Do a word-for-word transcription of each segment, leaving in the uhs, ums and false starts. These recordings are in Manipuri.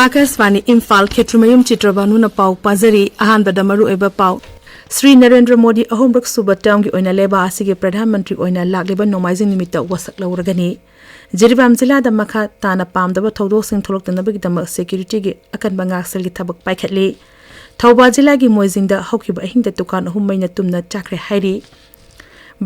ꯑꯥꯀꯥꯁꯕꯥꯅꯤ ꯏꯝꯐꯥꯜ, ꯈꯦꯇ꯭ꯔꯤꯃꯌꯨꯝ ꯆꯤꯇ꯭ꯔꯕꯥꯅꯨꯅ ꯄꯥꯎ ꯄꯥꯖꯔꯤ꯫ ꯑꯍꯥꯟꯕꯗ ꯃꯔꯨꯑꯣꯏꯕ ꯄꯥꯎ꯫ ꯁ꯭ꯔꯤ ꯅꯔꯦꯟꯗ꯭ꯔ ꯃꯣꯗꯤ ꯑꯍꯨꯝꯔꯛ ꯁꯨꯕ ꯇꯔꯝꯒꯤ ꯑꯣꯏꯅ ꯂꯩꯕꯥꯛ ꯑꯁꯤꯒꯤ ꯄ꯭ꯔꯙꯥꯟ ꯃꯟꯇ꯭ꯔꯤ ꯑꯣꯏꯅ ꯂꯥꯛꯂꯤꯕ ꯅꯣꯡꯃꯥꯏꯖꯤꯡ ꯅꯨꯃꯤꯠꯇ ꯋꯥꯁꯛ ꯂꯧꯔꯒꯅꯤ꯫ ꯖꯤꯔꯤꯕꯥꯝ ꯖꯤꯂꯥꯗ ꯃꯈꯥ ꯇꯥꯅ ꯄꯥꯝꯗꯕ ꯊꯧꯗꯣꯛꯁꯤꯡ ꯊꯣꯛꯂꯛꯇꯅꯕꯒꯤꯗꯃꯛ ꯁꯦꯀ꯭ꯌꯨꯔꯤꯇꯤꯒꯤ ꯑꯀꯟꯕ ꯉꯥꯛꯁꯦꯜꯒꯤ ꯊꯕꯛ ꯄꯥꯏꯈꯠꯂꯤ꯫ ꯊꯧꯕꯥꯜ ꯖꯤꯂꯥꯒꯤ ꯃꯣꯏꯖꯤꯡꯗ ꯍꯧꯈꯤꯕ ꯑꯍꯤꯡꯗ ꯗꯨꯀꯥꯟ ꯑꯍꯨꯝ ꯃꯩꯅ ꯇꯨꯝꯅ ꯆꯥꯛꯈ꯭ꯔꯦ ꯍꯥꯏꯔꯤ꯫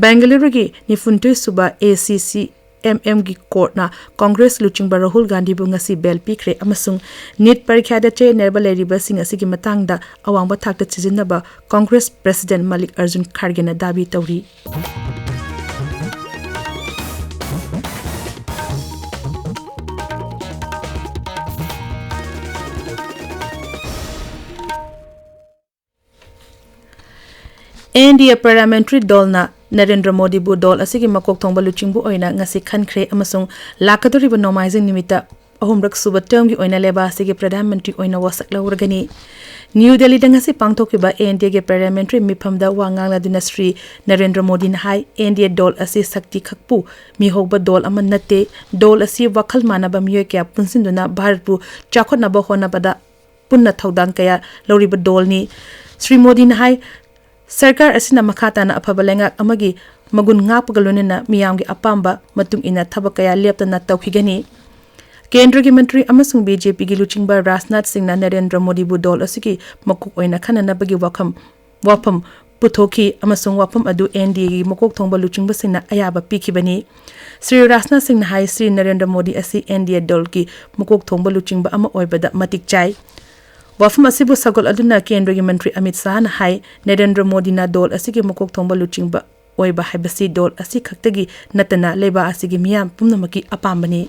ꯕꯦꯡꯒꯂꯨꯔꯨꯒꯤ ꯅꯤꯐꯨꯅꯤꯊꯣꯏ ꯁꯨꯕ ꯑꯦ ꯁꯤ ꯁꯤ ꯑꯦꯝ ꯑꯦꯝꯒꯤ ꯀꯣꯔꯠꯅ ꯀꯣꯡꯒ꯭ꯔꯦꯁ ꯂꯨꯆꯤꯡꯕ ꯔꯥꯍꯨꯜ ꯒꯥꯟꯙꯤꯕꯨ ꯉꯁꯤ ꯕꯦꯜ ꯄꯤꯈ꯭ꯔꯦ ꯑꯃꯁꯨꯡ ꯅꯤꯠ ꯄꯔꯤꯈ꯭ꯌꯥꯗ ꯆꯌꯦꯠꯅꯔꯕ ꯂꯩꯔꯤꯕꯁꯤꯡ ꯑꯁꯤꯒꯤ ꯃꯇꯥꯡꯗ ꯑꯋꯥꯡꯕ ꯊꯥꯛꯇ ꯊꯤꯖꯤꯟꯅꯕ ꯀꯣꯡꯒ꯭ꯔꯦꯁ ꯄ꯭ꯔꯦꯁꯤꯗꯦꯟꯠ ꯃꯜꯂꯤꯛ ꯑꯔꯖꯨꯟ ꯈꯥꯔꯒꯦꯅ ꯗꯥꯕꯤ ꯇꯧꯔꯤ꯫ ꯑꯦꯟ ꯗꯤ ꯑꯦ ꯄꯥꯔꯂꯤꯌꯥꯃꯦꯟꯇꯔꯤ ꯗꯜꯅ ꯅꯔꯦꯟꯗ꯭ꯔ ꯃꯣꯗꯤꯕꯨ ꯗꯜ ꯑꯁꯤꯒꯤ ꯃꯀꯣꯛ ꯊꯣꯡꯕ ꯂꯨꯆꯤꯡꯕ ꯑꯣꯏꯅ ꯉꯁꯤ ꯈꯟꯈ꯭ꯔꯦ ꯑꯃꯁꯨꯡ ꯂꯥꯛꯀꯗꯧꯔꯤꯕ ꯅꯣꯡꯃꯥꯏꯖꯤꯡ ꯅꯨꯃꯤꯠꯇ ꯑꯍꯨꯝꯔꯛ ꯁꯨꯕ ꯇꯔꯝꯒꯤ ꯑꯣꯏꯅ ꯂꯩꯕꯥꯛ ꯑꯁꯤꯒꯤ ꯄ꯭ꯔꯙꯥꯟ ꯃꯟꯇ꯭ꯔꯤ ꯑꯣꯏꯅ ꯋꯥꯁꯛ ꯂꯧꯔꯒꯅꯤ꯫ ꯅ꯭ꯌꯨ ꯗꯦꯜꯂꯤꯗ ꯉꯁꯤ ꯄꯥꯡꯊꯣꯛꯈꯤꯕ ꯑꯦꯟ ꯗꯤ ꯑꯦꯒꯤ ꯄꯥꯔꯂꯤꯌꯥꯃꯦꯟꯇꯔꯤ ꯃꯤꯐꯝꯗ ꯋꯥ ꯉꯥꯡꯂꯗꯨꯅ ꯁ꯭ꯔꯤ ꯅꯔꯦꯟꯗ꯭ꯔ ꯃꯣꯗꯤꯅ ꯍꯥꯏ, ꯑꯦꯟ ꯗꯤ ꯑꯦ ꯗꯜ ꯑꯁꯤ ꯁꯛꯇꯤ ꯈꯛꯄꯨ ꯃꯤꯍꯧꯕ ꯗꯜ ꯑꯃ ꯅꯠꯇꯦ꯫ ꯗꯜ ꯑꯁꯤ ꯋꯥꯈꯜ ꯃꯥꯟꯅꯕ ꯃꯤꯑꯣꯏ ꯀꯌꯥ ꯄꯨꯟꯁꯤꯟꯗꯨꯅ ꯚꯥꯔꯠꯄꯨ ꯆꯥꯎꯈꯠꯅꯕ ꯍꯣꯠꯅꯕꯗ ꯄꯨꯟꯅ ꯊꯧꯗꯥꯡ ꯀꯌꯥ ꯂꯧꯔꯤꯕ ꯗꯜꯅꯤ꯫ ꯁ꯭ꯔꯤ ꯃꯣꯗꯤꯅ ꯍꯥꯏ, ꯁꯔꯀꯥꯔ ꯑꯁꯤꯅ ꯃꯈꯥ ꯇꯥꯅ ꯑꯐꯕ ꯂꯩꯉꯥꯛ ꯑꯃꯒꯤ ꯃꯒꯨꯟ ꯉꯥꯛꯄꯒ ꯂꯣꯏꯅꯅ ꯃꯤꯌꯥꯝꯒꯤ ꯑꯄꯥꯝꯕ ꯃꯇꯨꯡ ꯏꯟꯅ ꯊꯕꯛ ꯀꯌꯥ ꯂꯦꯞꯇꯅ ꯇꯧꯈꯤꯒꯅꯤ꯫ ꯀꯦꯟꯗ꯭ꯔꯒꯤ ꯃꯟꯇ꯭ꯔꯤ ꯑꯃꯁꯨꯡ ꯕꯤ ꯖꯦ ꯄꯤꯒꯤ ꯂꯨꯆꯤꯡꯕ ꯔꯥꯖꯅꯥꯊ ꯁꯤꯡꯅ ꯅꯔꯦꯟꯗ꯭ꯔ ꯃꯣꯗꯤꯕꯨ ꯗꯜ ꯑꯁꯤꯒꯤ ꯃꯀꯣꯛ ꯑꯣꯏꯅ ꯈꯟꯅꯅꯕꯒꯤ ꯋꯥꯐꯝ, ꯋꯥꯐꯝ ꯄꯨꯊꯣꯛꯈꯤ ꯑꯃꯁꯨꯡ ꯋꯥꯐꯝ ꯑꯗꯨ ꯑꯦꯟ ꯗꯤ ꯑꯦꯒꯤ ꯃꯀꯣꯛ ꯊꯣꯡꯕ ꯂꯨꯆꯤꯡꯕꯁꯤꯡꯅ ꯑꯌꯥꯕ ꯄꯤꯈꯤꯕꯅꯤ꯫ ꯁ꯭ꯔꯤ ꯔꯥꯖꯅꯥꯊ ꯁꯤꯡꯅ ꯍꯥꯏ, ꯁ꯭ꯔꯤ ꯅꯔꯦꯟꯗ꯭ꯔ ꯃꯣꯗꯤ ꯑꯁꯤ ꯑꯦꯟ ꯗꯤ ꯑꯦ ꯗꯜꯒꯤ ꯃꯀꯣꯛ ꯊꯣꯡꯕ ꯂꯨꯆꯤꯡꯕ ꯑꯃ ꯑꯣꯏꯕꯗ ꯃꯇꯤꯛ ꯆꯥꯏ꯫ ꯋꯥꯐꯝ ꯑꯁꯤꯕꯨ ꯁꯧꯒꯠꯂꯗꯨꯅ ꯀꯦꯟꯗ꯭ꯔꯒꯤ ꯃꯟꯇ꯭ꯔꯤ ꯑꯃꯤꯠ ꯁꯥꯍꯅ ꯍꯥꯏ, ꯅꯔꯦꯟꯗ꯭ꯔ ꯃꯣꯗꯤꯅ ꯗꯜ ꯑꯁꯤꯒꯤ ꯃꯀꯣꯛ ꯊꯣꯡꯕ ꯂꯨꯆꯤꯡꯕ ꯑꯣꯏꯕ ꯍꯥꯏꯕꯁꯤ ꯗꯜ ꯑꯁꯤ ꯈꯛꯇꯒꯤ ꯅꯠꯇꯅ ꯂꯩꯕꯥꯛ ꯑꯁꯤꯒꯤ ꯃꯤꯌꯥꯝ ꯄꯨꯝꯅꯃꯛꯀꯤ ꯑꯄꯥꯝꯕꯅꯤ꯫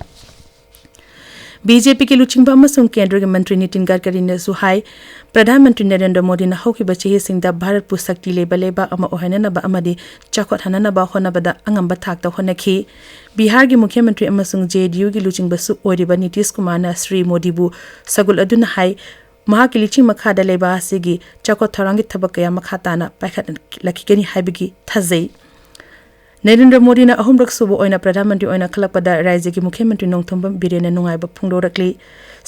ꯕꯤ ꯖꯦ ꯄꯤꯒꯤ ꯂꯨꯆꯤꯡꯕ ꯑꯃꯁꯨꯡ ꯀꯦꯟꯗ꯭ꯔꯒꯤ ꯃꯟꯇ꯭ꯔꯤ ꯅꯤꯇꯤꯟ ꯒꯗꯀꯔꯤꯅꯁꯨ ꯍꯥꯏ, ꯄ꯭ꯔꯙꯥꯟ ꯃꯟꯇ꯭ꯔꯤ ꯅꯔꯦꯟꯗ꯭ꯔ ꯃꯣꯗꯤꯅ ꯍꯧꯈꯤꯕ ꯆꯍꯤꯁꯤꯡꯗ ꯚꯥꯔꯠꯄꯨ ꯁꯛꯇꯤ ꯂꯩꯕ ꯂꯩꯕꯥꯛ ꯑꯃ ꯑꯣꯏꯍꯟꯅꯅꯕ ꯑꯃꯗꯤ ꯆꯥꯎꯈꯠꯍꯟꯅꯅꯕ ꯍꯣꯠꯅꯕꯗ ꯑꯉꯝꯕ ꯊꯥꯛꯇ ꯍꯣꯠꯅꯈꯤ꯫ ꯕꯤꯍꯥꯔꯒꯤ ꯃꯨꯈ꯭ꯌ ꯃꯟꯇ꯭ꯔꯤ ꯑꯃꯁꯨꯡ ꯖꯦ ꯗꯤ ꯌꯨꯒꯤ ꯂꯨꯆꯤꯡꯕꯁꯨ ꯑꯣꯏꯔꯤꯕ ꯅꯤꯇꯤꯁ ꯀꯨꯃꯥꯔꯅ ꯁ꯭ꯔꯤ ꯃꯣꯗꯤꯕꯨ ꯁꯧꯒꯠꯂꯗꯨꯅ ꯍꯥꯏ, ꯃꯍꯥꯛꯀꯤ ꯂꯨꯆꯤꯡ ꯃꯈꯥꯗ ꯂꯩꯕꯥꯛ ꯑꯁꯤꯒꯤ ꯆꯥꯎꯈꯠ ꯊꯧꯔꯥꯡꯒꯤ ꯊꯕꯛ ꯀꯌꯥ ꯃꯈꯥ ꯇꯥꯅ ꯄꯥꯏꯈꯠꯂꯛꯈꯤꯒꯅꯤ ꯍꯥꯏꯕꯒꯤ ꯊꯥꯖꯩ꯫ ꯅꯔꯦꯟꯗ꯭ꯔ ꯃꯣꯗꯤꯅ ꯑꯍꯨꯝꯔꯛ ꯁꯨꯕ ꯑꯣꯏꯅ ꯄ꯭ꯔꯙꯥꯟ ꯃꯟꯇ꯭ꯔꯤ ꯑꯣꯏꯅ ꯈꯜꯂꯛꯄꯗ ꯔꯥꯖ꯭ꯌꯒꯤ ꯃꯨꯈ꯭ꯌ ꯃꯟꯇ꯭ꯔꯤ ꯅꯣꯡꯊꯣꯝꯕꯝ ꯕꯤꯔꯦꯟꯅ ꯅꯨꯡꯉꯥꯏꯕ ꯐꯣꯡꯗꯣꯔꯛꯂꯤ꯫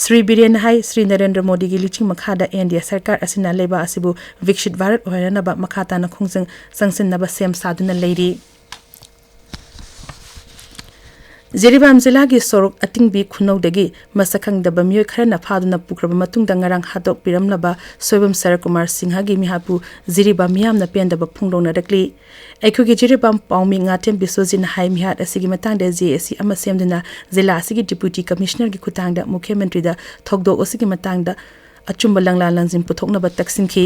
ꯁ꯭ꯔꯤ ꯕꯤꯔꯦꯟꯅ ꯍꯥꯏ, ꯁ꯭ꯔꯤ ꯅꯔꯦꯟꯗ꯭ꯔ ꯃꯣꯗꯤꯒꯤ ꯂꯨꯆꯤꯡ ꯃꯈꯥꯗ ꯑꯦꯟ ꯗꯤ ꯑꯦ ꯁꯔꯀꯥꯔ ꯑꯁꯤꯅ ꯂꯩꯕꯥꯛ ꯑꯁꯤꯕꯨ ꯕꯤꯛꯁꯤꯠ ꯚꯥꯔꯠ ꯑꯣꯏꯍꯟꯅꯕ ꯃꯈꯥ ꯇꯥꯅ ꯈꯣꯡꯖꯪ ꯆꯪꯁꯤꯟꯅꯕ ꯁꯦꯝ ꯁꯥꯗꯨꯅ ꯂꯩꯔꯤ꯫ ꯖꯤꯔꯤꯕꯥꯝ ꯖꯤꯂꯥꯒꯤ ꯁꯣꯔꯣꯛ ꯑꯇꯤꯡꯕꯤ ꯈꯨꯅꯧꯗꯒꯤ ꯃꯁꯛ ꯈꯪꯗꯕ ꯃꯤꯑꯣꯏ ꯈꯔꯅ ꯐꯥꯗꯨꯅ ꯄꯨꯈ꯭ꯔꯕ ꯃꯇꯨꯡꯗ ꯉꯔꯥꯡ ꯍꯥꯠꯇꯣꯛꯄꯤꯔꯝꯂꯕ ꯁꯣꯏꯕꯝ ꯁꯔꯠꯀꯨꯃꯥꯔ ꯁꯤꯡꯍꯒꯤ ꯃꯤꯍꯥꯠꯄꯨ ꯖꯤꯔꯤꯕꯥꯝ ꯃꯤꯌꯥꯝꯅ ꯄꯦꯟꯗꯕ ꯐꯣꯡꯗꯣꯛꯅꯔꯛꯂꯤ꯫ ꯑꯩꯈꯣꯏꯒꯤ ꯖꯤꯔꯤꯕꯥꯝ ꯄꯥꯎꯃꯤ ꯉꯥꯊꯦꯝ ꯕꯤꯁ꯭ꯋꯖꯤꯠꯅ ꯍꯥꯏ, ꯃꯤꯍꯥꯠ ꯑꯁꯤꯒꯤ ꯃꯇꯥꯡꯗ ꯖꯦ ꯑꯦ ꯁꯤ ꯑꯃ ꯁꯦꯝꯗꯨꯅ ꯖꯤꯂꯥ ꯑꯁꯤꯒꯤ ꯗꯤꯄ꯭ꯌꯨꯇꯤ ꯀꯃꯤꯁꯅꯔꯒꯤ ꯈꯨꯠꯊꯥꯡꯗ ꯃꯨꯈ꯭ꯌ ꯃꯟꯇ꯭ꯔꯤꯗ ꯊꯧꯗꯣꯛ ꯑꯁꯤꯒꯤ ꯃꯇꯥꯡꯗ ꯑꯆꯨꯝꯕ ꯂꯪꯂꯥ ꯂꯪꯖꯤꯟ ꯄꯨꯊꯣꯛꯅꯕ ꯇꯛꯁꯤꯟꯈꯤ꯫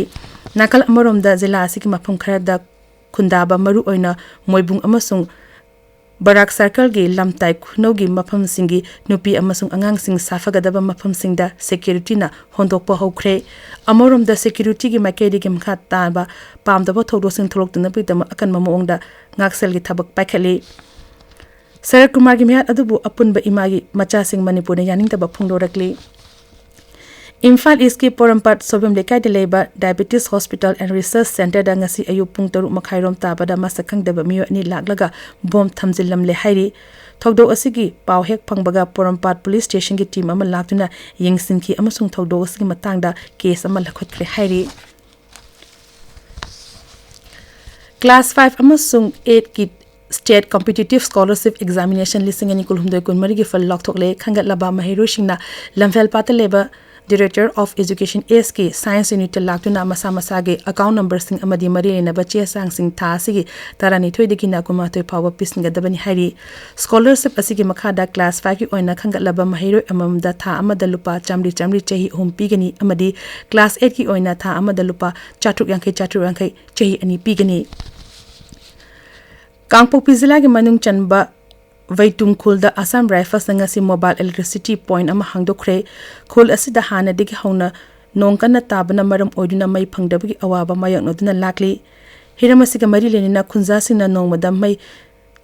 ꯅꯥꯀꯜ ꯑꯃꯔꯣꯝꯗ, ꯖꯤꯂꯥ ꯑꯁꯤꯒꯤ ꯃꯐꯝ ꯈꯔꯗ ꯈꯨꯟꯗꯥꯕ, ꯃꯔꯨꯑꯣꯏꯅ ꯃꯣꯏꯕꯨꯡ ꯑꯃꯁꯨꯡ ꯕꯔꯥꯛ ꯁꯔꯀꯜꯒꯤ ꯂꯝꯇꯥꯏ ꯈꯨꯅꯧꯒꯤ ꯃꯐꯝꯁꯤꯡꯒꯤ ꯅꯨꯄꯤ ꯑꯃꯁꯨꯡ ꯑꯉꯥꯡꯁꯤꯡ ꯁꯥꯐꯒꯗꯕ ꯃꯐꯝꯁꯤꯡꯗ ꯁꯦꯀ꯭ꯌꯨꯔꯤꯇꯤꯅ ꯍꯣꯟꯗꯣꯛꯄ ꯍꯧꯈ꯭ꯔꯦ꯫ ꯑꯃꯔꯣꯝꯗ, ꯁꯦꯀ꯭ꯌꯨꯔꯤꯇꯤꯒꯤ ꯃꯥꯏꯀꯩꯗꯒꯤ ꯃꯈꯥ ꯇꯥꯕ ꯄꯥꯝꯗꯕ ꯊꯧꯗꯣꯛꯁꯤꯡ ꯊꯣꯛꯂꯛꯇꯅꯕꯒꯤꯗꯃꯛ ꯑꯀꯟꯕ ꯃꯑꯣꯡꯗ ꯉꯥꯛꯁꯦꯜꯒꯤ ꯊꯕꯛ ꯄꯥꯏꯈꯠꯂꯤ꯫ ꯁꯔꯠ ꯀꯨꯃꯥꯔꯒꯤ ꯃꯤꯍꯥꯠ ꯑꯗꯨꯕꯨ ꯑꯄꯨꯟꯕ ꯏꯃꯥꯒꯤ ꯃꯆꯥꯁꯤꯡ ꯃꯅꯤꯄꯨꯔꯅ ꯌꯥꯅꯤꯡꯗꯕ ꯐꯣꯡꯗꯣꯔꯛꯂꯤ꯫ ꯏꯝꯐꯥꯜ ꯏꯁꯀꯤ ꯄꯣꯔꯣꯝꯄꯥꯠ ꯁꯣꯏꯕꯝ ꯂꯩꯀꯥꯏꯗ ꯂꯩꯕ Diabetes Hospital and Research Centreꯗ ꯉꯁꯤ ꯑꯌꯨꯛ ꯄꯨꯡ ꯇꯔꯨꯛ ꯃꯈꯥꯏꯔꯣꯝ ꯇꯥꯕꯗ ꯃꯁꯛ ꯈꯪꯗꯕ ꯃꯤꯑꯣꯏ ꯑꯅꯤ ꯂꯥꯛꯂꯒ ꯕꯣꯝ ꯊꯝꯖꯤꯜꯂꯝꯂꯦ ꯍꯥꯏꯔꯤ꯫ ꯊꯧꯗꯣꯛ ꯑꯁꯤꯒꯤ ꯄꯥꯎ ꯍꯦꯛ ꯐꯪꯕꯒ ꯄꯣꯔꯣꯝꯄꯥꯠ ꯄꯨꯂꯤꯁ ꯁ꯭ꯇꯦꯁꯟꯒꯤ ꯇꯤꯝ ꯑꯃ ꯂꯥꯛꯇꯨꯅ ꯌꯦꯡꯁꯤꯟꯈꯤ ꯑꯃꯁꯨꯡ ꯊꯧꯗꯣꯛ ꯑꯁꯤꯒꯤ ꯃꯇꯥꯡꯗ ꯀꯦꯁ ꯑꯃ ꯂꯧꯈꯠꯈ꯭ꯔꯦ ꯍꯥꯏꯔꯤ꯫ ꯀ꯭ꯂꯥꯁ ꯐꯥꯏꯚ ꯑꯃꯁꯨꯡ ꯑꯦꯠꯀꯤ State Competitive Scholarship Examination ꯂꯤꯁꯤꯡ ꯑꯅꯤ ꯀꯨꯟꯍꯨꯝꯗꯣꯏ ꯀꯨꯟꯃꯔꯤꯒꯤ ꯐꯜ ꯂꯥꯎꯊꯣꯛꯂꯦ꯫ ꯈꯟꯒꯠꯂꯕ ꯃꯍꯩꯔꯣꯏꯁꯤꯡꯅ ꯂꯝꯐꯦꯜꯄꯥꯠꯇ ꯂꯩꯕ Director of Education Eastꯀꯤ Science Unitꯇ ꯂꯥꯛꯇꯨꯅ ꯃꯁꯥ ꯃꯁꯥꯒꯤ ꯑꯦꯀꯥꯎꯟ ꯅꯝꯕꯔꯁꯤꯡ ꯑꯃꯗꯤ ꯃꯔꯤ ꯂꯩꯅꯕ ꯆꯦ ꯆꯥꯡꯁꯤꯡ ꯊꯥ ꯑꯁꯤꯒꯤ ꯇꯔꯥꯅꯤꯊꯣꯏꯗꯒꯤꯅ ꯀꯨꯟꯃꯥꯊꯣꯏ ꯐꯥꯎꯕ ꯄꯤꯁꯤꯟꯒꯗꯕꯅꯤ ꯍꯥꯏꯔꯤ꯫ ꯁ꯭ꯀꯣꯂꯔꯁꯤꯞ ꯑꯁꯤꯒꯤ ꯃꯈꯥꯗ ꯀ꯭ꯂꯥꯁ ꯐꯥꯏꯚꯀꯤ ꯑꯣꯏꯅ ꯈꯟꯒꯠꯂꯕ ꯃꯍꯩꯔꯣꯏ ꯑꯃꯃꯝꯗ ꯊꯥ ꯑꯃꯗ ꯂꯨꯄꯥ ꯆꯥꯝꯃꯔꯤ ꯆꯥꯝꯃꯔꯤ ꯆꯍꯤ ꯑꯍꯨꯝ ꯄꯤꯒꯅꯤ ꯑꯃꯗꯤ ꯀ꯭ꯂꯥꯁ ꯑꯦꯠꯀꯤ ꯑꯣꯏꯅ ꯊꯥ ꯑꯃꯗ ꯂꯨꯄꯥ ꯆꯥꯇ꯭ꯔꯨꯛ ꯌꯥꯡꯈꯩ ꯆꯥꯇ꯭ꯔꯨꯛ ꯌꯥꯡꯈꯩ ꯆꯍꯤ ꯑꯅꯤ ꯄꯤꯒꯅꯤ꯫ ꯀꯥꯡꯄꯣꯛꯄꯤ ꯖꯤꯂꯥꯒꯤ ꯃꯅꯨꯡ ꯆꯟꯕ ꯋꯩꯇꯨꯝ ꯈꯨꯜꯗ ꯑꯁꯥꯝ ꯔꯥꯏꯐꯜꯁꯅ ꯉꯁꯤ ꯃꯣꯕꯥꯏꯜ ꯏꯂꯦꯛꯇ꯭ꯔꯤꯁꯤꯇꯤ ꯄꯣꯏꯟꯠ ꯑꯃ ꯍꯥꯡꯗꯣꯛꯈ꯭ꯔꯦ꯫ ꯈꯨꯜ ꯑꯁꯤꯗ ꯍꯥꯟꯅꯗꯒꯤ ꯍꯧꯅ ꯅꯣꯡ ꯀꯟꯅ ꯇꯥꯕꯅ ꯃꯔꯝ ꯑꯣꯏꯗꯨꯅ ꯃꯩ ꯐꯪꯗꯕꯒꯤ ꯑꯋꯥꯕ ꯃꯥꯌꯣꯛꯅꯗꯨꯅ ꯂꯥꯛꯂꯤ꯫ ꯍꯤꯔꯝ ꯑꯁꯤꯒ ꯃꯔꯤ ꯂꯩꯅꯅ ꯈꯨꯟꯖꯥꯁꯤꯡꯅ ꯅꯣꯡꯃꯗ ꯃꯩ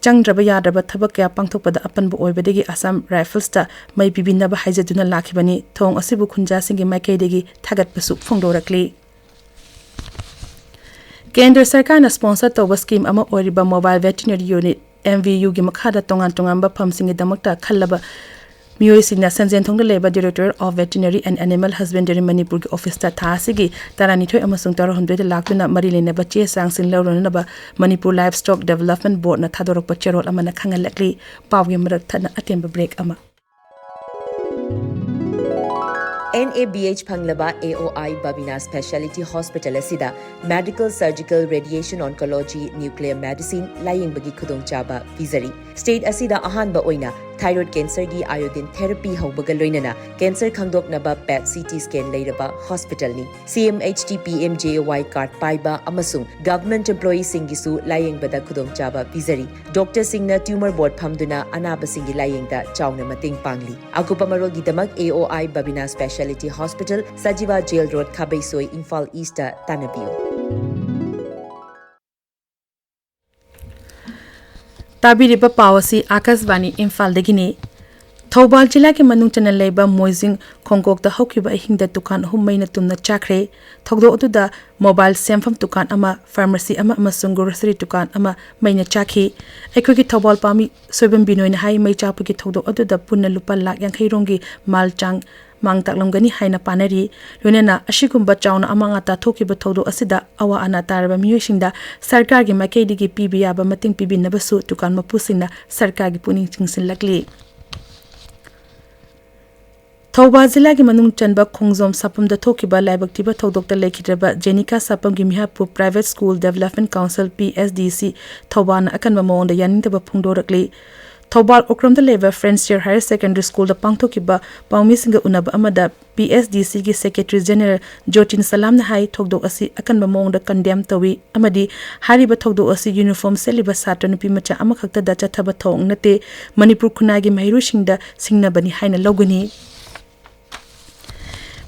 ꯆꯪꯗ꯭ꯔꯕ ꯌꯥꯗ꯭ꯔꯕ ꯊꯕꯛ ꯀꯌꯥ ꯄꯥꯡꯊꯣꯛꯄꯗ ꯑꯄꯟꯕ ꯑꯣꯏꯕꯗꯒꯤ ꯑꯁꯥꯝ ꯔꯥꯏꯐꯜꯁꯇ ꯃꯩ ꯄꯤꯕꯤꯅꯕ ꯍꯥꯏꯖꯗꯨꯅ ꯂꯥꯛꯈꯤꯕꯅꯤ꯫ ꯊꯧꯑꯣꯡ ꯑꯁꯤꯕꯨ ꯈꯨꯟꯖꯥꯁꯤꯡꯒꯤ ꯃꯥꯏꯀꯩꯗꯒꯤ ꯊꯥꯒꯠꯄꯁꯨ ꯐꯣꯡꯗꯣꯔꯛꯂꯤ꯫ ꯀꯦꯟꯗ꯭ꯔ ꯁꯔꯀꯥꯔꯅ sponsor ꯇꯧꯕ scheme ꯑꯃ ꯑꯣꯏꯔꯤꯕ Mobile Veterinary Unit, M V U ꯒꯤ ꯃꯈꯥꯗ ꯇꯣꯉꯥꯟ ꯇꯣꯉꯥꯟꯕ ꯐꯝꯁꯤꯡꯒꯤꯗꯃꯛꯇ ꯈꯜꯂꯕ ꯃꯤꯑꯣꯏꯁꯤꯡꯅ ꯁꯟꯖꯦꯟꯊꯣꯡꯗ ꯂꯩꯕ Directorate of Veterinary and Animal Husbandry ꯃꯅꯤꯄꯨꯔꯒꯤ office ꯇ ꯊꯥ ꯑꯁꯤꯒꯤ ꯇꯔꯥꯅꯤꯊꯣꯏ ꯑꯃꯁꯨꯡ ꯇꯔꯥꯍꯨꯝꯗꯣꯏꯗ ꯂꯥꯛꯇꯨꯅ ꯃꯔꯤ ꯂꯩꯅꯕ ꯆꯦ ꯆꯥꯡꯁꯤꯡ ꯂꯧꯔꯨꯅꯅꯕ Manipur Livestock Development Board ꯅ ꯊꯥꯗꯣꯔꯛꯄ ꯆꯦꯔꯣꯜ ꯑꯃꯅ ꯈꯪꯍꯜꯂꯛꯂꯤ꯫ ꯄꯥꯎꯒꯤ ꯃꯔꯛ ꯊꯠꯅ ꯑꯇꯦꯟꯕ break ꯑꯃ꯫ N A B H ꯐꯪꯂꯕ A O I Babina Speciality Hospital ꯑꯁꯤꯗ Medical, Surgical, Radiation Oncology, Nuclear Medicine ꯂꯥꯌꯦꯡꯕꯒꯤ ꯈꯨꯗꯣꯡꯆꯥꯕ ꯄꯤꯖꯔꯤ꯫ State ꯑꯁꯤꯗ ꯑꯍꯥꯟꯕ ꯑꯣꯏꯅ thyroid cancer ꯒꯤ iodine therapy ꯍꯧꯕꯒ ꯂꯣꯏꯅꯅ cancer ꯈꯪꯗꯣꯛꯅꯕ PET C T scan ꯂꯩꯔꯕ hospital ꯅꯤ꯫ C M H T P M J A Y card ꯄꯥꯏꯕ ꯑꯃꯁꯨꯡ government employee ꯁꯤꯡꯒꯤꯁꯨ ꯂꯥꯌꯦꯡꯕꯗ ꯈꯨꯗꯣꯡꯆꯥꯕ ꯄꯤꯖꯔꯤ꯫ Doctor ꯁꯤꯡꯅ tumor board ꯐꯝꯗꯨꯅ ꯑꯅꯥꯕꯁꯤꯡꯒꯤ ꯂꯥꯌꯦꯡꯗ ꯆꯥꯎꯅ ꯃꯇꯦꯡ ꯄꯥꯡꯂꯤ꯫ ꯑꯀꯨꯞꯄ ꯃꯔꯣꯜꯒꯤꯗꯃꯛ A O I Babina Speciality Hospital, Sajiwa Jail Road, ꯈꯥꯕꯩꯁꯣꯏ, Imphal East ꯇ ꯇꯥꯟꯅꯕꯤꯌꯨ꯫ ꯇꯥꯕꯤꯔꯤꯕ ꯄꯥꯎ ꯑꯁꯤ ꯑꯥꯀꯥꯁꯕꯥꯅꯤ ꯏꯝꯐꯥꯜꯗꯒꯤꯅꯤ꯫ ꯊꯧꯕꯥꯜ ꯖꯤꯂꯥꯒꯤ ꯃꯅꯨꯡ ꯆꯟꯅ ꯂꯩꯕ ꯃꯣꯏꯖꯤꯡ ꯈꯣꯡꯀꯣꯛꯇ ꯍꯧꯈꯤꯕ ꯑꯍꯤꯡꯗ ꯗꯨꯀꯥꯟ ꯑꯍꯨꯝ ꯃꯩꯅ ꯇꯨꯝꯅ ꯆꯥꯛꯈ꯭ꯔꯦ꯫ ꯊꯧꯗꯣꯛ ꯑꯗꯨꯗ mobile ꯁꯦꯝꯐꯝ ꯗꯨꯀꯥꯟ ꯑꯃ, pharmacy ꯑꯃ ꯑꯃꯁꯨꯡ grocery ꯗꯨꯀꯥꯟ ꯑꯃ ꯃꯩꯅ ꯆꯥꯛꯈꯤ꯫ ꯑꯩꯈꯣꯏꯒꯤ ꯊꯧꯕꯥꯜ ꯄꯥꯎꯃꯤ ꯁꯣꯏꯕꯝ ꯕꯤꯅꯣꯏꯅ ꯍꯥꯏ, ꯃꯩ ꯆꯥꯛꯄꯒꯤ ꯊꯧꯗꯣꯛ ꯑꯗꯨꯗ ꯄꯨꯟꯅ ꯂꯨꯄꯥ ꯂꯥꯈ ꯌꯥꯡꯈꯩ ꯔꯣꯝꯒꯤ ꯃꯥꯜ ꯆꯥꯡ ꯃꯥꯡ ꯇꯥꯛꯂꯝꯒꯅꯤ ꯍꯥꯏꯅ ꯄꯥꯅꯔꯤ꯫ ꯂꯣꯏꯅꯅ ꯑꯁꯤꯒꯨꯝꯕ ꯆꯥꯎꯅ ꯑꯃꯥꯡ ꯑꯇꯥ ꯊꯣꯛꯈꯤꯕ ꯊꯧꯗꯣꯛ ꯑꯁꯤꯗ ꯑꯋꯥ ꯑꯅꯥ ꯇꯥꯔꯕ ꯃꯤꯑꯣꯏꯁꯤꯡꯗ ꯁꯔꯀꯥꯔꯒꯤ ꯃꯥꯏꯀꯩꯗꯒꯤ ꯄꯤꯕ ꯌꯥꯕ ꯃꯇꯦꯡ ꯄꯤꯕꯤꯅꯕꯁꯨ ꯗꯨꯀꯥꯟ ꯃꯄꯨꯁꯤꯡꯅ ꯁꯔꯀꯥꯔꯒꯤ ꯄꯨꯛꯅꯤꯡ ꯆꯤꯡꯁꯤꯜꯂꯛꯂꯤ꯫ ꯊꯧꯕꯥꯜ ꯖꯤꯂꯥꯒꯤ ꯃꯅꯨꯡ ꯆꯟꯕ ꯈꯣꯡꯖꯣꯝ ꯁꯥꯄꯝꯗ ꯊꯣꯛꯈꯤꯕ ꯂꯥꯏꯕꯛ ꯊꯤꯕ ꯊꯧꯗꯣꯛꯇ ꯂꯩꯈꯤꯗ꯭ꯔꯕ ꯖꯦꯅꯤꯀꯥ ꯁꯥꯄꯝꯒꯤ ꯃꯤꯍꯥꯠꯄꯨ Private School Development Council, P S D C, ꯊꯧꯕꯥꯜꯅ ꯑꯀꯟꯕ ꯃꯑꯣꯡꯗ ꯌꯥꯅꯤꯡꯗꯕ ꯐꯣꯡꯗꯣꯔꯛꯂꯤ꯫ ꯊꯧꯕꯥꯜ ꯑꯣꯀ꯭ꯔꯝꯗ ꯂꯩꯕ French Hill Higher Secondary School ꯗ ꯄꯥꯡꯊꯣꯛꯈꯤꯕ ꯄꯥꯎꯃꯤꯁꯤꯡꯒ ꯎꯅꯕ ꯑꯃꯗ P S D C ꯒꯤ Secretary General ꯖꯣꯇꯤꯟ ꯁꯂꯥꯝꯅ ꯍꯥꯏ, ꯊꯧꯗꯣꯛ ꯑꯁꯤ ꯑꯀꯟꯕ ꯃꯑꯣꯡꯗ condemn ꯇꯧꯏ ꯑꯃꯗꯤ ꯍꯥꯏꯔꯤꯕ ꯊꯧꯗꯣꯛ ꯑꯁꯤ uniform ꯁꯦꯠꯂꯤꯕ ꯁꯥꯇ꯭ꯔ ꯅꯨꯄꯤ ꯃꯆꯥ ꯑꯃꯈꯛꯇꯗ ꯆꯠꯊꯕ ꯊꯧꯑꯣꯡ ꯅꯠꯇꯦ, ꯃꯅꯤꯄꯨꯔ ꯈꯨꯟꯅꯥꯏꯒꯤ ꯃꯍꯩꯔꯣꯏꯁꯤꯡꯗ ꯁꯤꯡꯅꯕꯅꯤ ꯍꯥꯏꯅ ꯂꯧꯒꯅꯤ꯫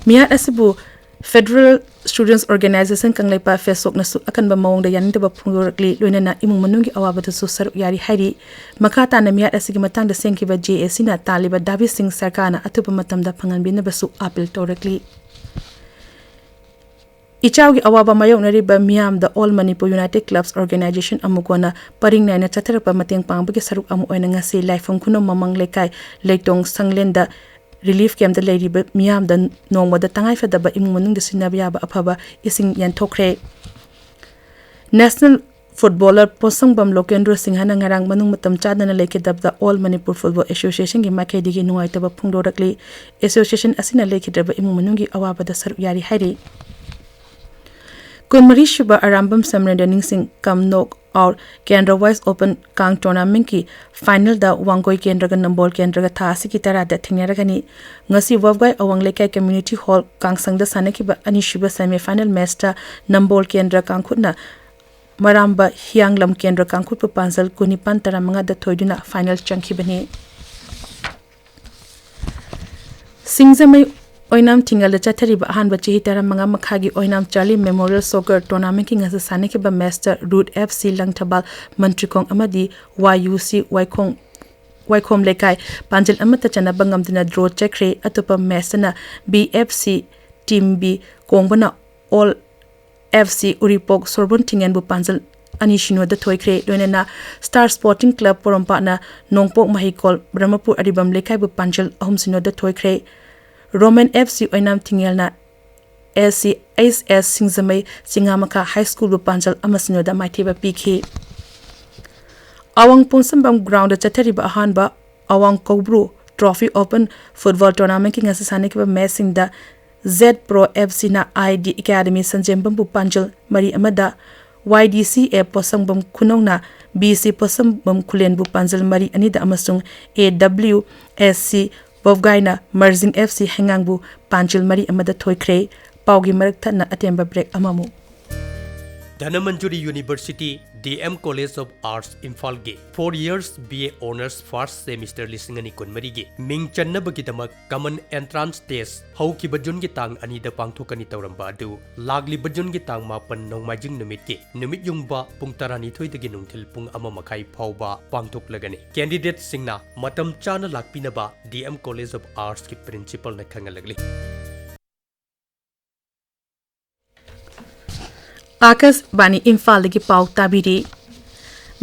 ꯃꯤꯍꯥꯠ ꯑꯁꯤꯕꯨ Federal Students Organisation ꯀꯪꯂꯩꯄꯥꯛ, ꯐꯦꯁꯣꯛꯅꯁꯨ ꯑꯀꯟꯕ ꯃꯑꯣꯡꯗ ꯌꯥꯅꯤꯡꯗꯕ ꯐꯣꯡꯗꯣꯔꯛꯂꯤ, ꯂꯣꯏꯅꯅ ꯏꯃꯨꯡ ꯃꯅꯨꯡꯒꯤ ꯑꯋꯥꯕꯗꯁꯨ ꯁꯔꯨꯛ ꯌꯥꯔꯤ ꯍꯥꯏꯔꯤ꯫ ꯃꯈꯥ ꯇꯥꯅ ꯃꯤꯍꯥꯠ ꯑꯁꯤꯒꯤ ꯃꯇꯥꯡꯗ ꯁꯦꯝꯈꯤꯕ J A C ꯅ ꯇꯥꯜꯂꯤꯕ ꯗꯥꯕꯤꯁꯤꯡ ꯁꯔꯀꯥꯔꯅ ꯑꯊꯨꯕ ꯃꯇꯝꯗ ꯐꯪꯍꯟꯕꯤꯅꯕꯁꯨ appeal ꯇꯧꯔꯛꯂꯤ꯫ ꯏꯆꯥꯎꯒꯤ ꯑꯋꯥꯕ ꯃꯥꯌꯣꯛꯅꯔꯤꯕ ꯃꯤꯌꯥꯝꯗ All Manipur United Clubs Organization ꯑꯃꯨꯛ ꯀꯣꯟꯅ ꯄꯔꯤꯡ ꯅꯥꯏꯅ ꯆꯠꯊꯔꯛꯄ ꯃꯇꯦꯡ ꯄꯥꯡꯕꯒꯤ ꯁꯔꯨꯛ ꯑꯃ ꯑꯣꯏꯅ ꯉꯁꯤ ꯂꯥꯏꯐꯝ ꯈꯨꯅꯧ ꯃꯃꯥꯡ ꯂꯩꯀꯥꯏ ꯂꯩꯇꯣꯡ ꯁꯪꯂꯦꯟꯗ relief camp ꯇ ꯂꯩꯔꯤꯕ ꯃꯤꯌꯥꯝꯗ ꯅꯣꯡꯃꯗ ꯇꯉꯥꯏꯐꯗꯕ ꯏꯃꯨꯡ ꯃꯅꯨꯡꯗ ꯁꯤꯖꯤꯟꯅꯕ ꯌꯥꯕ ꯑꯐꯕ ꯏꯁꯤꯡ ꯌꯦꯟꯊꯣꯛꯈ꯭ꯔꯦ꯫ National footballer ꯄꯣꯠꯁꯪꯕꯝ ꯂꯣꯀꯦꯟꯗ꯭ꯔꯣ ꯁꯤꯡꯍꯅ ꯉꯔꯥꯡ ꯃꯅꯨꯡ ꯃꯇꯝ ꯆꯥꯗꯅ ꯂꯩꯈꯤꯗꯕꯗ All Manipur Football Association ꯒꯤ ꯃꯥꯏꯀꯩꯗꯒꯤ ꯅꯨꯡꯉꯥꯏꯇꯕ ꯐꯣꯡꯗꯣꯔꯛꯂꯤ꯫ Association ꯑꯁꯤꯅ ꯂꯩꯈꯤꯗ꯭ꯔꯕ ꯏꯃꯨꯡ ꯃꯅꯨꯡꯒꯤ ꯑꯋꯥꯕꯗ ꯁꯔꯨꯛ ꯌꯥꯔꯤ ꯍꯥꯏꯔꯤ꯫ ꯀꯨꯟꯃꯔꯤ ꯁꯨꯕ ꯑꯔꯥꯝꯕꯝ ꯁꯃꯔꯦꯟꯗ꯭ꯔ ꯅꯤꯡꯁꯤꯡ ꯀꯝ ꯅꯣꯛ ꯑꯥꯎꯠ ꯀꯦꯟꯗ꯭ꯔ ꯋꯥꯏꯁ ꯑꯣꯄꯟ ꯀꯥꯡ ꯇꯣꯔꯅꯥꯃꯦꯟꯠꯀꯤ ꯐꯥꯏꯅꯦꯜꯗ ꯋꯥꯡꯒꯣꯏ ꯀꯦꯟꯗ꯭ꯔꯒ ꯅꯝꯕꯣꯜ ꯀꯦꯟꯗ꯭ꯔꯒ ꯊꯥ ꯑꯁꯤꯒꯤ ꯇꯔꯥꯗ ꯊꯦꯡꯅꯔꯒꯅꯤ꯫ ꯉꯁꯤ ꯋꯥꯕꯒꯥꯏ ꯑꯋꯥꯡ ꯂꯩꯀꯥꯏ ꯀꯝꯃ꯭ꯌꯨꯅꯤꯇꯤ ꯍꯣꯜ ꯀꯥꯡꯁꯪꯗ ꯁꯥꯟꯅꯈꯤꯕ ꯑꯅꯤꯁꯨꯕ ꯁꯦꯃꯤ ꯐꯥꯏꯅꯦꯜ ꯃꯦꯆꯇ ꯅꯝꯕꯣꯜ ꯀꯦꯟꯗ꯭ꯔ ꯀꯥꯡꯈꯨꯠꯅ ꯃꯔꯥꯝꯕ ꯍꯤꯌꯥꯡꯂꯝ ꯀꯦꯟꯗ꯭ꯔ ꯀꯥꯡꯈꯨꯠꯄꯨ ꯄꯥꯟꯖꯜ ꯀꯨꯟꯅꯤꯄꯥꯟ ꯇꯔꯥꯃꯉꯥꯗ ꯊꯣꯏꯗꯨꯅ ꯐꯥꯏꯅꯦꯜ ꯆꯪꯈꯤꯕꯅꯤ꯫ ꯁꯤꯡꯖꯃꯩ ꯑꯣꯏꯅꯥꯝ ꯊꯤꯡꯒꯜꯗ ꯆꯠꯊꯔꯤꯕ ꯑꯍꯥꯟꯕ ꯆꯍꯤ ꯇꯔꯥꯃꯉꯥ ꯃꯈꯥꯒꯤ ꯑꯣꯏꯅꯥꯝ ꯆꯥꯔꯂꯤ ꯃꯦꯃꯣꯔꯤꯌꯦꯜ ꯁꯣꯀꯔ ꯇꯣꯔꯅꯥꯃꯦꯟꯠꯀꯤ ꯉꯁꯤ ꯁꯥꯟꯅꯈꯤꯕ ꯃꯦꯆꯇ ꯔꯨꯠ ꯑꯦꯐ ꯁꯤ ꯂꯪꯊꯕꯥꯜ ꯃꯟꯇ꯭ꯔꯤꯈꯣꯡ ꯑꯃꯗꯤ ꯋꯥꯏ ꯌꯨ ꯁꯤ ꯋꯥꯏꯈꯣꯡ, ꯋꯥꯏꯈꯣꯝ ꯂꯩꯀꯥꯏ ꯄꯥꯟꯖꯜ ꯑꯃꯠꯇ ꯆꯟꯅꯕ ꯉꯝꯗꯅ ꯗ꯭ꯔꯣ ꯆꯠꯈ꯭ꯔꯦ꯫ ꯑꯇꯣꯞꯄ ꯃꯦꯆꯇꯅ B F C team B ꯀꯣꯡꯕꯅ ꯑꯣꯜ ꯑꯦꯐ ꯁꯤ ꯎꯔꯤꯄꯣꯛ ꯁꯣꯔꯕꯣꯟ ꯊꯤꯡꯉꯦꯟꯕꯨ ꯄꯥꯟꯖꯜ ꯑꯅꯤ ꯁꯤꯅꯣꯗ ꯊꯣꯏꯈ꯭ꯔꯦ꯫ ꯂꯣꯏꯅꯅ ꯁ꯭ꯇꯥꯔ ꯁ꯭ꯄꯣꯔꯇꯤꯡ ꯀ꯭ꯂꯕ ꯄꯣꯔꯣꯝꯄꯥꯠꯅ ꯅꯣꯡꯄꯣꯛ ꯃꯍꯩꯀꯣꯜ ꯕ꯭ꯔꯍ꯭ꯃꯄꯨꯔ ꯑꯔꯤꯕꯝ ꯂꯩꯀꯥꯏꯕꯨ ꯄꯥꯟꯖꯜ ꯑꯍꯨꯝ ꯁꯤꯅꯣꯗ ꯊꯣꯏꯈ꯭ꯔꯦ꯫ ꯔꯣꯃꯦꯟ ꯑꯦꯐ ꯁꯤ ꯑꯣꯏꯅꯥꯝ ꯊꯤꯡꯉꯦꯜꯅ ꯑꯦꯁ ꯁꯤ ꯑꯩꯆ ꯑꯦꯁ ꯁꯤꯡꯖꯃꯩ ꯆꯤꯉꯥꯃꯈꯥ ꯍꯥꯏ ꯁ꯭ꯀꯨꯜꯕꯨ ꯄꯥꯟꯖꯜ ꯑꯃ ꯁꯤꯅꯣꯗ ꯃꯥꯏꯊꯤꯕ ꯄꯤꯈꯤ꯫ ꯑꯋꯥꯡ ꯄꯣꯟꯁꯝꯕꯝ ꯒ꯭ꯔꯥꯎꯟꯗ ꯆꯠꯊꯔꯤꯕ ꯑꯍꯥꯟꯕ ꯑꯋꯥꯡ ꯀꯧꯕ꯭ꯔꯨ ꯇ꯭ꯔꯣꯐꯤ ꯑꯣꯄꯟ ꯐꯨꯠꯕꯣꯜ ꯇꯣꯔꯅꯥꯃꯦꯟꯠꯀꯤ ꯉꯁꯤ ꯁꯥꯟꯅꯈꯤꯕ ꯃꯦꯆꯁꯤꯡꯗ ꯖꯦꯠ ꯄ꯭ꯔꯣ ꯑꯦꯐ ꯁꯤꯅ ꯑꯥꯏ ꯗꯤ ꯑꯦꯀꯥꯗꯃꯤ ꯁꯟꯖꯦꯝꯕꯝꯕꯨ ꯄꯥꯟꯖꯜ ꯃꯔꯤ ꯑꯃꯗ, ꯋꯥꯏ ꯗꯤ ꯁꯤ ꯑꯦ ꯄꯣꯠꯁꯪꯕꯝ ꯈꯨꯅꯧꯅ ꯕꯤ ꯁꯤ ꯄꯣꯠꯁꯪꯕꯝ ꯈꯨꯂꯦꯟꯕꯨ ꯄꯥꯟꯖꯜ ꯃꯔꯤ ꯑꯅꯤꯗ ꯑꯃꯁꯨꯡ ꯑꯦ W S C ꯕꯣꯕꯒꯥꯏꯅ ꯃꯔꯖꯤꯡ F C ꯍꯩꯉꯥꯡꯕꯨ ꯄꯥꯟꯖꯜ ꯃꯔꯤ ꯑꯃꯗ ꯊꯣꯏꯈ꯭ꯔꯦ꯫ ꯄꯥꯎꯒꯤ ꯃꯔꯛ ꯊꯠꯅ ꯑꯇꯦꯟꯕ ꯕ꯭ꯔꯦꯛ ꯑꯃꯃꯨꯛ꯫ Dhanamanjuri university, D M college of arts ꯏꯝꯐꯥꯜꯒꯤ four years B A Honours first semester ꯂꯤꯁꯤꯡ ꯑꯅꯤ ꯀꯨꯟꯃꯔꯤꯒꯤ ꯃꯤꯡ ꯆꯟꯅꯕꯒꯤꯗꯃꯛ common entrance test ꯍꯧꯈꯤꯕ ꯖꯨꯟꯒꯤ ꯇꯥꯡ ꯑꯅꯤꯗ ꯄꯥꯡꯊꯣꯛꯀꯅꯤ ꯇꯧꯔꯝꯕ ꯑꯗꯨ ꯂꯥꯛꯂꯤꯕ ꯖꯨꯟꯒꯤ ꯇꯥꯡ ꯃꯥꯄꯟ ꯅꯣꯡꯃꯥꯏꯖꯤꯡ ꯅꯨꯃꯤꯠꯀꯤ ꯅꯨꯃꯤꯠ ꯌꯨꯡꯕ ꯄꯨꯡ ꯇꯔꯥꯅꯤꯊꯣꯏꯗꯒꯤ ꯅꯨꯡꯊꯤꯜ ꯄꯨꯡ ꯑꯃ ꯃꯈꯥꯏ ꯐꯥꯎꯕ ꯄꯥꯡꯊꯣꯛꯂꯒꯅꯤ꯫ Candidateꯁꯤꯡꯅ ꯃꯇꯝ ꯆꯥꯅ ꯂꯥꯛꯄꯤꯅꯕ ꯗꯤ ꯑꯦꯝ ꯀꯣꯂꯦꯖ ꯑꯣꯐ ꯑꯥꯔꯠꯁꯀꯤ ꯄ꯭ꯔꯤꯟꯁꯤꯄꯜꯅ ꯈꯪꯍꯜꯂꯛꯂꯤ꯫ ꯑꯥꯀꯥꯁꯕꯥꯅꯤ ꯏꯝꯐꯥꯜꯗꯒꯤ ꯄꯥꯎ ꯇꯥꯕꯤꯔꯤ꯫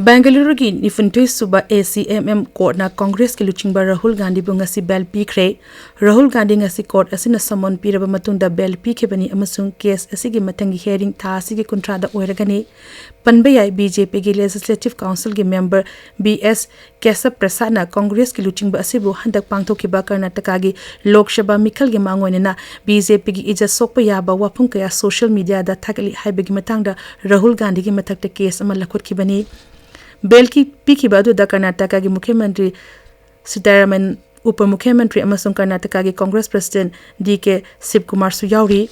ꯕꯦꯡꯒꯂꯨꯔꯨꯒꯤ ꯅꯤꯐꯨꯅꯤꯊꯣꯏ ꯁꯨꯕ ꯑꯦ ꯁꯤ ꯑꯦꯝ ꯑꯦꯝ ꯀꯣꯔꯠꯅ ꯀꯣꯡꯒ꯭ꯔꯦꯁꯀꯤ ꯂꯨꯆꯤꯡꯕ ꯔꯥꯍꯨꯜ ꯒꯥꯟꯙꯤꯕꯨ ꯉꯁꯤ ꯕꯦꯜ ꯄꯤꯈ꯭ꯔꯦ꯫ ꯔꯥꯍꯨꯜ ꯒꯥꯟꯙꯤ ꯉꯁꯤ ꯀꯣꯔꯠ ꯑꯁꯤꯅ ꯁꯃꯟ ꯄꯤꯔꯕ ꯃꯇꯨꯡꯗ ꯕꯦꯜ ꯄꯤꯈꯤꯕꯅꯤ ꯑꯃꯁꯨꯡ ꯀꯦꯁ ꯑꯁꯤꯒꯤ ꯃꯊꯪꯒꯤ ꯍꯤꯌꯥꯔꯤꯡ ꯊꯥ ꯑꯁꯤꯒꯤ ꯀꯨꯟꯊ꯭ꯔꯥꯗ ꯑꯣꯏꯔꯒꯅꯤ꯫ ꯄꯟꯕ ꯌꯥꯏ, ꯕꯤ ꯖꯦ ꯄꯤꯒꯤ Legislative Councilꯒꯤ member ꯕꯤ ꯑꯦꯁ ꯀꯦꯁꯕ ꯄ꯭ꯔꯁꯥꯗꯅ ꯀꯣꯡꯒ꯭ꯔꯦꯁꯀꯤ ꯂꯨꯆꯤꯡꯕ ꯑꯁꯤꯕꯨ ꯍꯟꯗꯛ ꯄꯥꯡꯊꯣꯛꯈꯤꯕ ꯀꯔꯅꯥꯇꯀꯥꯒꯤ ꯂꯣꯛ ꯁꯚꯥ ꯃꯤꯈꯜꯒꯤ ꯃꯥꯡꯑꯣꯏꯅꯅ ꯕꯤ ꯖꯦ ꯄꯤꯒꯤ ꯏꯖꯠ ꯁꯣꯛꯄ ꯌꯥꯕ ꯋꯥꯐꯝ ꯀꯌꯥ social mediaꯗ ꯊꯥꯒꯠꯂꯤ ꯍꯥꯏꯕꯒꯤ ꯃꯇꯥꯡꯗ ꯔꯥꯍꯨꯜ ꯒꯥꯟꯙꯤꯒꯤ ꯃꯊꯛꯇ ꯀꯦꯁ ꯑꯃ ꯂꯧꯈꯠꯈꯤꯕꯅꯤ꯫ ꯕꯦꯜ ꯀꯤ-, ꯄꯤꯈꯤꯕ ꯑꯗꯨꯗ ꯀꯔꯅꯥꯇꯀꯥꯒꯤ ꯃꯨꯈ꯭ꯌ ꯃꯟꯇ꯭ꯔꯤ ꯁꯤꯗꯥꯔꯥꯃꯟ, ꯎꯄ ꯃꯨꯈ꯭ꯌ ꯃꯟꯇ꯭ꯔꯤ ꯑꯃꯁꯨꯡ ꯀꯔꯅꯥꯇꯀꯥꯒꯤ ꯀꯣꯡꯒ꯭ꯔꯦꯁ president ꯗꯤ ꯀꯦ ꯁꯤꯕꯀꯨꯃꯥꯔꯁꯨ ꯌꯥꯎꯔꯤ꯫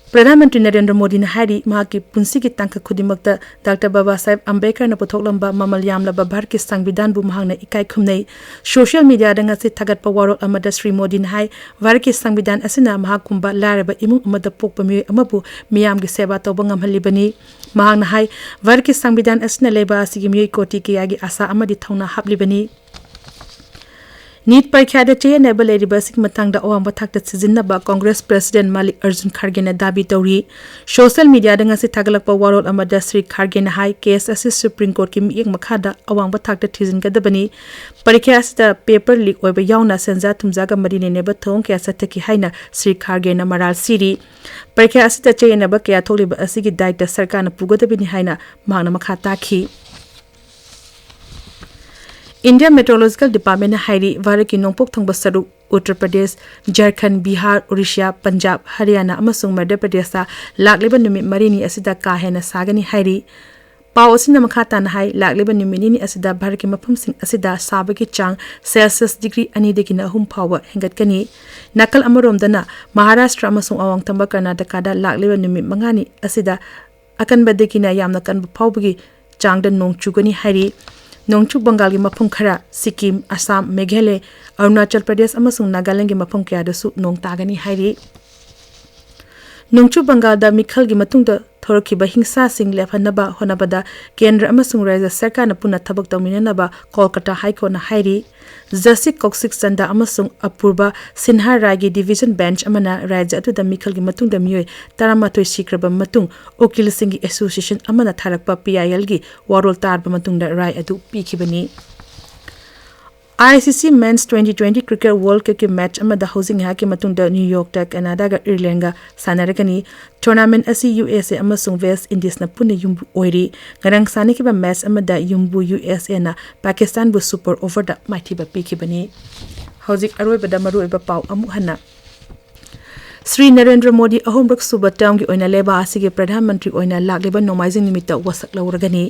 ꯄ꯭ꯔꯙꯥꯟ ꯃꯟꯇ꯭ꯔꯤ ꯅꯔꯦꯟꯗ꯭ꯔ ꯃꯣꯗꯤꯅ ꯍꯥꯏꯔꯤ, ꯃꯍꯥꯛꯀꯤ ꯄꯨꯟꯁꯤꯒꯤ ꯇꯥꯡꯀꯛ ꯈꯨꯗꯤꯡꯃꯛꯇ ꯗꯥꯛꯇꯔ ꯕꯥꯕꯥ ꯁꯥꯍꯦꯕ ꯑꯝꯕꯦꯗꯀꯔꯅ ꯄꯨꯊꯣꯛꯂꯝꯕ ꯃꯃꯜ ꯌꯥꯝꯂꯕ ꯚꯥꯔꯠꯀꯤ ꯁꯪꯕꯤꯙꯥꯟꯕꯨ ꯃꯍꯥꯛꯅ ꯏꯀꯥꯏ ꯈꯨꯝꯅꯩ꯫ Social mediaꯗ ꯉꯁꯤ ꯊꯥꯒꯠꯄ ꯋꯥꯔꯣꯜ ꯑꯃꯗ ꯁ꯭ꯔꯤ ꯃꯣꯗꯤꯅ ꯍꯥꯏ, ꯚꯥꯔꯠꯀꯤ ꯁꯪꯕꯤꯙꯥꯟ ꯑꯁꯤꯅ ꯃꯍꯥꯛꯀꯨꯝꯕ ꯂꯥꯏꯔꯕ ꯏꯃꯨꯡ ꯑꯃꯗ ꯄꯣꯛꯄ ꯃꯤꯑꯣꯏ ꯑꯃꯕꯨ ꯃꯤꯌꯥꯝꯒꯤ ꯁꯦꯕꯥ ꯇꯧꯕ ꯉꯝꯍꯜꯂꯤꯕꯅꯤ꯫ ꯃꯍꯥꯛꯅ ꯍꯥꯏ, ꯚꯥꯔꯠꯀꯤ ꯁꯪꯕꯤꯙꯥꯟ ꯑꯁꯤꯅ ꯂꯩꯕꯥꯛ ꯑꯁꯤꯒꯤ ꯃꯤꯑꯣꯏ ꯀꯣꯇꯤ ꯀꯌꯥꯒꯤ ꯑꯥꯁꯥ ꯑꯃꯗꯤ ꯊꯧꯅꯥ ꯍꯥꯞꯂꯤꯕꯅꯤ꯫ ꯅꯤꯠ ꯄꯔꯤꯈ꯭ꯌꯥꯗ ꯆꯌꯦꯠꯅꯕ ꯂꯩꯔꯤꯕ ꯑꯁꯤꯒꯤ ꯃꯇꯥꯡꯗ ꯑꯋꯥꯡꯕ ꯊꯥꯛꯇ ꯊꯤꯖꯤꯟꯅꯕ ꯀꯣꯡꯒ꯭ꯔꯦꯁ president ꯃꯥꯂꯤꯛ ꯑꯔꯖꯨꯟ ꯈꯥꯔꯒꯦꯅ ꯗꯥꯕꯤ ꯇꯧꯔꯤ꯫ Social mediaꯗ ꯉꯁꯤ ꯊꯥꯒꯠꯂꯛꯄ ꯋꯥꯔꯣꯜ ꯑꯃꯗ ꯁ꯭ꯔꯤ ꯈꯥꯔꯒꯦꯅ ꯍꯥꯏ, ꯀꯦꯁ ꯑꯁꯤ Supreme Courtꯀꯤ ꯃꯤꯠꯌꯦꯡ ꯃꯈꯥꯗ ꯑꯋꯥꯡꯕ ꯊꯥꯛꯇ ꯊꯤꯖꯤꯟꯒꯗꯕꯅꯤ꯫ ꯄꯔꯤꯈ꯭ꯌꯥ ꯑꯁꯤꯗ paper leak ꯑꯣꯏꯕ ꯌꯥꯎꯅ ꯁꯦꯟꯖꯥ ꯊꯨꯝꯖꯥꯒ ꯃꯔꯤ ꯂꯩꯅꯕ ꯊꯧꯑꯣꯡ ꯀꯌꯥ ꯆꯠꯊꯈꯤ ꯍꯥꯏꯅ ꯁ꯭ꯔꯤ ꯈꯥꯔꯒꯦꯅ ꯃꯔꯥꯜ ꯁꯤꯔꯤ꯫ ꯄꯔꯤꯈ꯭ꯌꯥ ꯑꯁꯤꯗ ꯆꯌꯦꯠꯅꯕ ꯀꯌꯥ ꯊꯣꯛꯂꯤꯕ ꯑꯁꯤꯒꯤ ꯗꯥꯏꯇ ꯁꯔꯀꯥꯔꯅ ꯄꯨꯒꯗꯕꯅꯤ ꯍꯥꯏꯅ ꯃꯍꯥꯛꯅ ꯃꯈꯥ ꯇꯥꯈꯤ꯫ India Meteorological Departmentꯅ ꯍꯥꯏꯔꯤ, ꯚꯥꯔꯠꯀꯤ ꯅꯣꯡꯄꯣꯛ ꯊꯪꯕ ꯁꯔꯨꯛ, ꯎꯠꯇꯔ ꯄ꯭ꯔꯗꯦꯁ, ꯖꯔꯈꯟ, ꯕꯤꯍꯥꯔ, ꯑꯣꯔꯤꯁꯥ, ꯄꯟꯖꯥꯕ, ꯍꯔꯤꯌꯥꯅꯥ ꯑꯃꯁꯨꯡ ꯃꯙ꯭ꯌ ꯄ꯭ꯔꯗꯦꯁꯇ ꯂꯥꯛꯂꯤꯕ ꯅꯨꯃꯤꯠ ꯃꯔꯤꯅꯤ ꯑꯁꯤꯗ ꯀꯥ ꯍꯦꯟꯅ ꯁꯥꯒꯅꯤ ꯍꯥꯏꯔꯤ꯫ ꯄꯥꯎ ꯑꯁꯤꯅ ꯃꯈꯥ ꯇꯥꯅ ꯍꯥꯏ, ꯂꯥꯛꯂꯤꯕ ꯅꯨꯃꯤꯠ ꯅꯤꯅꯤ ꯑꯁꯤꯗ ꯚꯥꯔꯠꯀꯤ ꯃꯐꯝꯁꯤꯡ ꯑꯁꯤꯗ ꯁꯥꯕꯒꯤ ꯆꯥꯡ Celsius degree ꯑꯅꯤꯗꯒꯤꯅ ꯑꯍꯨꯝ ꯐꯥꯎꯕ ꯍꯦꯟꯒꯠꯀꯅꯤ꯫ ꯅꯥꯀꯜ ꯑꯃꯔꯣꯝꯗꯅ, ꯃꯍꯥꯔꯥꯁꯇ꯭ꯔ ꯑꯃꯁꯨꯡ ꯑꯋꯥꯡ ꯊꯪꯕ ꯀꯔꯅꯥꯇꯀꯥꯗ ꯂꯥꯛꯂꯤꯕ ꯅꯨꯃꯤꯠ ꯃꯉꯥꯅꯤ ꯑꯁꯤꯗ ꯑꯀꯟꯕꯗꯒꯤꯅ ꯌꯥꯝꯅ ꯀꯟꯕ ꯐꯥꯎꯕꯒꯤ ꯆꯥꯡꯗ ꯅꯣꯡ ꯆꯨꯒꯅꯤ ꯍꯥꯏꯔꯤ꯫ ꯅꯣꯡꯆꯨꯞ ꯕꯪꯒꯥꯜꯒꯤ ꯃꯐꯝ ꯈꯔ, ꯁꯤꯛꯀꯤꯝ, ꯑꯁꯥꯝ, ꯃꯦꯘꯥꯂꯌ, ꯑꯔꯨꯅꯥꯆꯜ ꯄ꯭ꯔꯗꯦꯁ ꯑꯃꯁꯨꯡ ꯅꯥꯒꯥꯂꯦꯟꯗꯒꯤ ꯃꯐꯝ ꯀꯌꯥꯗꯁꯨ ꯅꯣꯡ ꯇꯥꯒꯅꯤ ꯍꯥꯏꯔꯤ꯫ ꯅꯣꯡꯆꯨꯞ ꯕꯪꯒꯥꯜꯗ ꯃꯤꯈꯜꯒꯤ ꯃꯇꯨꯡꯗ ꯊꯣꯔꯛꯈꯤꯕ ꯍꯤꯡꯁꯥꯁꯤꯡ ꯂꯦꯞꯍꯟꯅꯕ ꯍꯣꯠꯅꯕꯗ ꯀꯦꯟꯗ꯭ꯔ ꯑꯃꯁꯨꯡ ꯔꯥꯖ꯭ꯌ ꯁꯔꯀꯥꯔꯅ ꯄꯨꯟꯅ ꯊꯕꯛ ꯇꯧꯃꯤꯟꯅꯅꯕ ꯀꯣꯜꯀꯇꯥ ꯍꯥꯏ ꯀꯣꯔꯠꯅ ꯍꯥꯏꯔꯤ꯫ ꯖꯁꯇꯤꯁ ꯀꯧꯁꯤꯛ ꯆꯟꯗ ꯑꯃꯁꯨꯡ ꯑꯄꯨꯔꯕ ꯁꯤꯟꯍꯥ ꯔꯥꯏꯒꯤ ꯗꯤꯚꯤꯖꯟ ꯕꯦꯟꯆ ꯑꯃꯅ ꯔꯥꯖ꯭ꯌ ꯑꯗꯨꯗ ꯃꯤꯈꯜꯒꯤ ꯃꯇꯨꯡꯗ ꯃꯤꯑꯣꯏ ꯇꯔꯥꯃꯥꯊꯣꯏ ꯁꯤꯈ꯭ꯔꯕ ꯃꯇꯨꯡ ꯎꯀꯤꯜꯁꯤꯡꯒꯤ ꯑꯦꯁꯣꯁꯤꯌꯦꯁꯟ ꯑꯃꯅ ꯊꯥꯔꯛꯄ ꯄꯤꯑꯥꯏꯑꯦꯜꯒꯤ ꯋꯥꯔꯣꯜ ꯇꯥꯔꯕ ꯃꯇꯨꯡꯗ ꯔꯥꯏ ꯑꯗꯨ ꯄꯤꯈꯤꯕꯅꯤ꯫ ICC men's twenty twenty cricket world ꯀꯞꯀꯤ ꯃꯦꯆ ꯑꯃꯗ ꯍꯧꯖꯤꯛ ꯉꯥꯏꯍꯥꯛꯀꯤ ꯃꯇꯨꯡꯗ ꯅ꯭ꯌꯨ ꯌꯣꯔꯛꯇ ꯀꯦꯅꯥꯗꯥꯒ ꯏꯔꯂꯦꯟꯒ ꯁꯥꯟꯅꯔꯒꯅꯤ꯫ ꯇꯣꯔꯅꯥꯃꯦꯟ ꯑꯁꯤ ꯌꯨ ꯑꯦꯁ ꯑꯦ ꯑꯃꯁꯨꯡ ꯋꯦꯁ ꯏꯟꯗꯤꯁꯅ ꯄꯨꯟꯅ ꯌꯨꯝꯕꯨ ꯑꯣꯏꯔꯤ꯫ ꯉꯔꯥꯡ ꯁꯥꯟꯅꯈꯤꯕ ꯃꯦꯆ ꯑꯃꯗ ꯌꯨꯝꯕꯨ ꯌꯨ ꯑꯦꯁ ꯑꯦꯅ ꯄꯥꯀꯤꯁꯇꯥꯟꯕꯨ ꯁꯨꯄꯔ ꯑꯣꯚꯔꯗ ꯃꯥꯏꯊꯤꯕ ꯄꯤꯈꯤꯕꯅꯤ꯫ ꯍꯧꯖꯤꯛ ꯑꯔꯣꯏꯕꯗ ꯃꯔꯨꯑꯣꯏꯕ ꯄꯥꯎ ꯑꯃꯨꯛ ꯍꯟꯅ꯫ ꯁ꯭ꯔꯤ ꯅꯔꯦꯟꯗ꯭ꯔ ꯃꯣꯗꯤ ꯑꯍꯨꯝꯔꯛ ꯁꯨꯕ ꯇꯔꯝꯒꯤ ꯑꯣꯏꯅ ꯂꯩꯕꯥꯛ ꯑꯁꯤꯒꯤ ꯄ꯭ꯔꯙꯥꯟ ꯃꯟꯇ꯭ꯔꯤ ꯑꯣꯏꯅ ꯂꯥꯛꯂꯤꯕ ꯅꯣꯡꯃꯥꯏꯖꯤꯡ ꯅꯨꯃꯤꯠꯇ ꯋꯥꯁꯛ ꯂꯧꯔꯒꯅꯤ꯫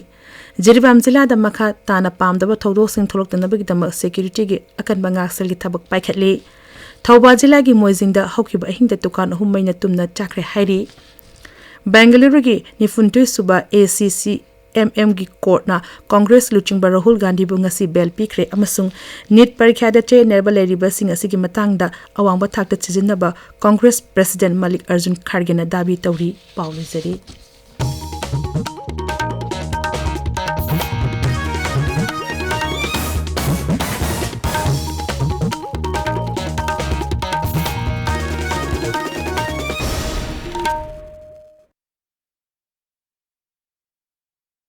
ꯖꯤꯔꯤꯕꯥꯝ ꯖꯤꯂꯥꯗ ꯃꯈꯥ ꯇꯥꯅ ꯄꯥꯝꯗꯕ ꯊꯧꯗꯣꯛꯁꯤꯡ ꯊꯣꯛꯂꯛꯇꯅꯕꯒꯤꯗꯃꯛ ꯁꯦꯀ꯭ꯌꯨꯔꯤꯇꯤꯒꯤ ꯑꯀꯟꯕ ꯉꯥꯛꯁꯦꯜꯒꯤ ꯊꯕꯛ ꯄꯥꯏꯈꯠꯂꯤ꯫ ꯊꯧꯕꯥꯜ ꯖꯤꯂꯥꯒꯤ ꯃꯣꯏꯖꯤꯡꯗ ꯍꯧꯈꯤꯕ ꯑꯍꯤꯡꯗ ꯗꯨꯀꯥꯟ ꯑꯍꯨꯝ ꯃꯩꯅ ꯇꯨꯝꯅ ꯆꯥꯛꯈ꯭ꯔꯦ ꯍꯥꯏꯔꯤ꯫ ꯕꯦꯡꯒꯂꯨꯔꯨꯒꯤ ꯅꯤꯐꯨꯅꯤꯊꯣꯏ ꯁꯨꯕ ꯑꯦ ꯁꯤ ꯁꯤ ꯑꯦꯝ ꯑꯦꯝꯒꯤ ꯀꯣꯔꯠꯅ ꯀꯣꯡꯒ꯭ꯔꯦꯁ ꯂꯨꯆꯤꯡꯕ ꯔꯥꯍꯨꯜ ꯒꯥꯟꯙꯤꯕꯨ ꯉꯁꯤ ꯕꯦꯜ ꯄꯤꯈ꯭ꯔꯦ ꯑꯃꯁꯨꯡ ꯅꯤꯠ ꯄꯔꯤꯈ꯭ꯌꯥꯗ ꯆꯌꯦꯠꯅꯔꯕ ꯂꯩꯔꯤꯕꯁꯤꯡ ꯑꯁꯤꯒꯤ ꯃꯇꯥꯡꯗ ꯑꯋꯥꯡꯕ ꯊꯥꯛꯇ ꯊꯤꯖꯤꯟꯅꯕ ꯀꯣꯡꯒ꯭ꯔꯦꯁ ꯄ꯭ꯔꯦꯁꯤꯗꯦꯟꯠ ꯃꯜꯂꯤꯛ ꯑꯔꯖꯨꯟ ꯈꯥꯔꯒꯦꯅ ꯗꯥꯕꯤ ꯇꯧꯔꯤ꯫ ꯄꯥꯎ ꯂꯣꯏꯖꯔꯤ꯫